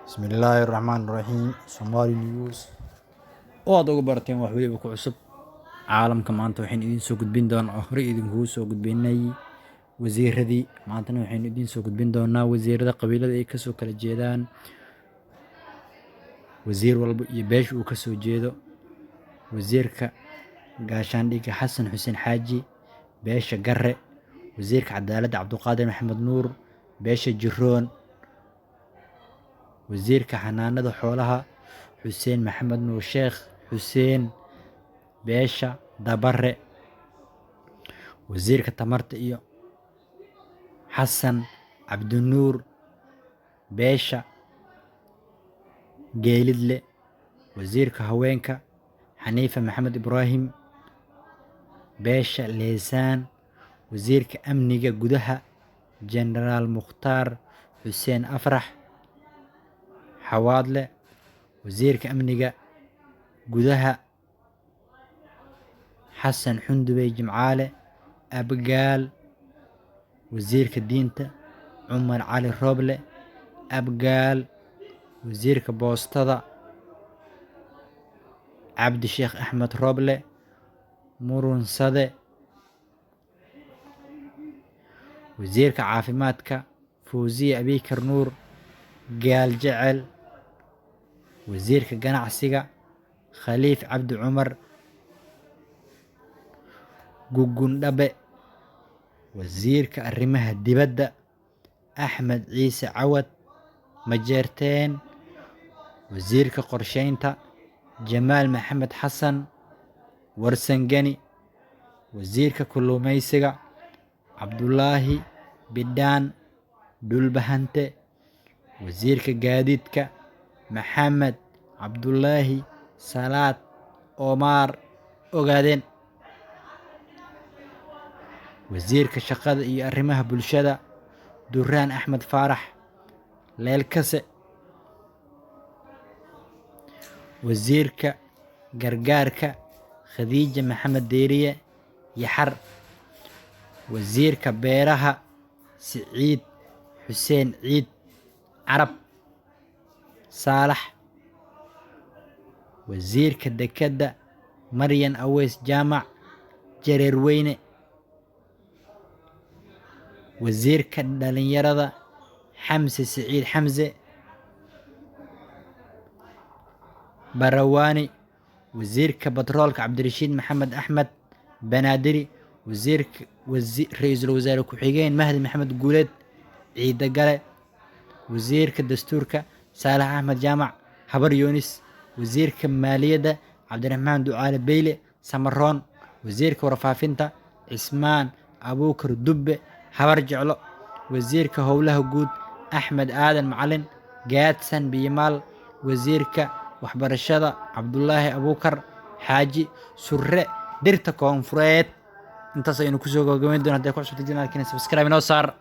Bismillaahi Raxmaani Raxiim. Somali News oo aad uga barateen wax weliba ku cusub caalamka. Maanta waxaynu idiin soo gudbin doonaa oo horey idinkugu soo gudbinay wasiiradii. Maantana waxaynu idiin soo gudbin doonaa wasiirada qabiilada ay kasoo kala jeedaan, wasiir walba iyo beesha uu kasoo jeedo. Wasiirka Gaashaandhigga Xasan Xuseen Xaaji, beesha Garre. Wasiirka Cadaaladda Cabduqaadir Maxamed Nuur, beesha Jiroon. Wasiirka Xanaanada Xoolaha Xuseen Maxamed Nuur Sheekh Xuseen, beesha Dabare. Wasiirka Tamarta iyo Xasan Cabdinuur, beesha Geelidle. Wasiirka Haweenka Xaniife Maxamed Ibraahim, beesha Leesaan. Wasiirka Amniga Gudaha Jenaraal Mukhtaar Xuseen Afrax, Xawaadle. Wasiirka Amniga Gudaha Xasan Xundubey Jimcaale, Abgaal. Wasiirka Diinta Cumar Cali Rooble, Abgaal. Wasiirka Boostada Cabdi Sheekh Axmed Rooble, Murunsade. Wasiirka Caafimaadka Fawziya Abikar Nuur, Gaal Jecel. Wasiirka Ganacsiga Khaliif Cabdi Cumar, Gugundhabe. Wasiirka Arrimaha Dibadda Axmed Ciise Cawad, Majeerteen. Wasiirka Qorsheynta Jamaal Maxamed Xasan, Warsangani. Wasiirka Kalluumeysiga Cabdulaahi Bidhaan, Dhulbahante. Wasiirka Gaadiidka Maxamed Cabdulaahi Salaad Oomaar, Ogaadeen. Wasiirka Shaqada iyo Arrimaha Bulshada Duraan Axmed Faarax, Leelkase. Wasiirka Gargaarka Khadiija Maxamed Deeriye, Yaxar. Wasiirka Beeraha Siciid Xuseen Ciid, Carab Saalax. Wasiirka Dekedda Maryan Aweys Jaamac, Jareerweyne. Wasiirka Dhalinyarada Xamse Siciid Xamse, Barawaani. Wasiirka Batroolka Cabdirashiid Maxamed Axmed, Banaadiri. Wasiirka Ra'iisul Wasaare Ku-xigeen Mahdi Maxamed Guuleed, Ciidagale. Wasiirka Dastuurka Saalax Axmed Jaamac, Habar Yoonis. Wasiirka Maaliyadda Cabdiraxmaan Ducaale Beyle, Samaroon. Wasiirka Warfaafinta Cismaan Abuukar Dubbe, Habar Jeclo. Wasiirka Howlaha Guud Axmed Aadan Macalin, Gaadsan Biyimaal. Wasiirka Waxbarashada Cabdulaahi Abuukar Xaaji Surre, Dirta Koonfureed. Intaas ayaynu kusoo gabagabayn doona. Hadday ku cusubtay janaalkeena, subscribe inoo saar.